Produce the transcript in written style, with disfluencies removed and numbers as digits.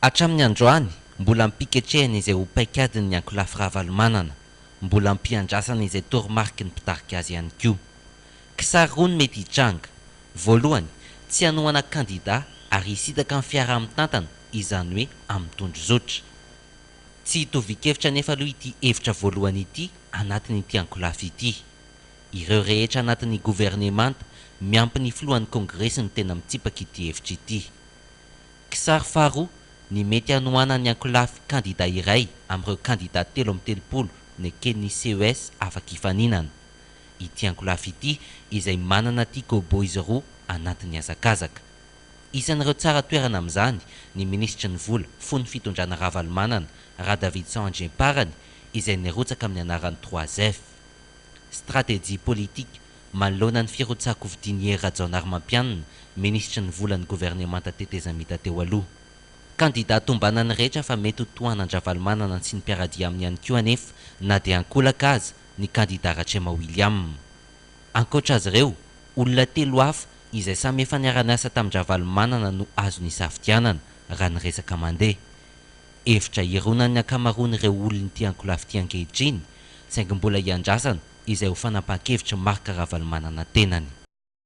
Hatramin'ny androany, mbola am-piketrehana izay ho paikadin'ny ankolafy Ravalomanana. Mbola am-piandrasana izay toromariky ny mpitarika azy ihany koa. Kisary roa no mety hitranga. Voalohany, tsy hanohana kandida ary hisintaka amin'ny fiaraha-mitantana, izany hoe amin'ny tondrozotra. Tsy hitovian-kevitra anefa aloha ity hevitra voalohany ity anatin'ity ankolafy ity. Ireo rehetra anatin'ny governemanta, miampy ny filohan'ny kongresy no tena mitsipaka ity hevitra ity. Kisary faharoa, ny mety hanohanan'ny ankolafy kandida iray amin'ireo kandida 33 neken'ny CES afaka hifaninana. Ity ankolafy ity izay manana Tico Boys roa anatin'ny hazakazaka. Isan'ireo tsara toerana amin'izany ny minisitry ny vola fony fitondrana Ravalomanana, Radavidson Andriamparany, izay nirotsaka amin'ny anaran'ny Trois F. Stratejia politika manoloana ny firotsahan-kofidian'i Hery Rajaonarimampianina, minisitry ny volan'ny governemanta tetezamita teo aloha. Kandida tombanan'ny rehetra fa mety ho tohanan-dRavalomanana sy ny mpiara-dia aminy ihany koa anefa na dia ankolaka aza ny kandida Ratrema William. Ankoatra azy ireo, olona telo hafa izay samy efa niara-niasa tamin-dRavalomanana no azo nisafidianana, raha ny resaka mandeha. Hevitra ironan'ny ankamaroan'ireo olon'ity ankolafy ity ankehitriny, saingy mbola iandrasana izay ho fanapahan-kevitr'i Marc Ravalomanana tenany.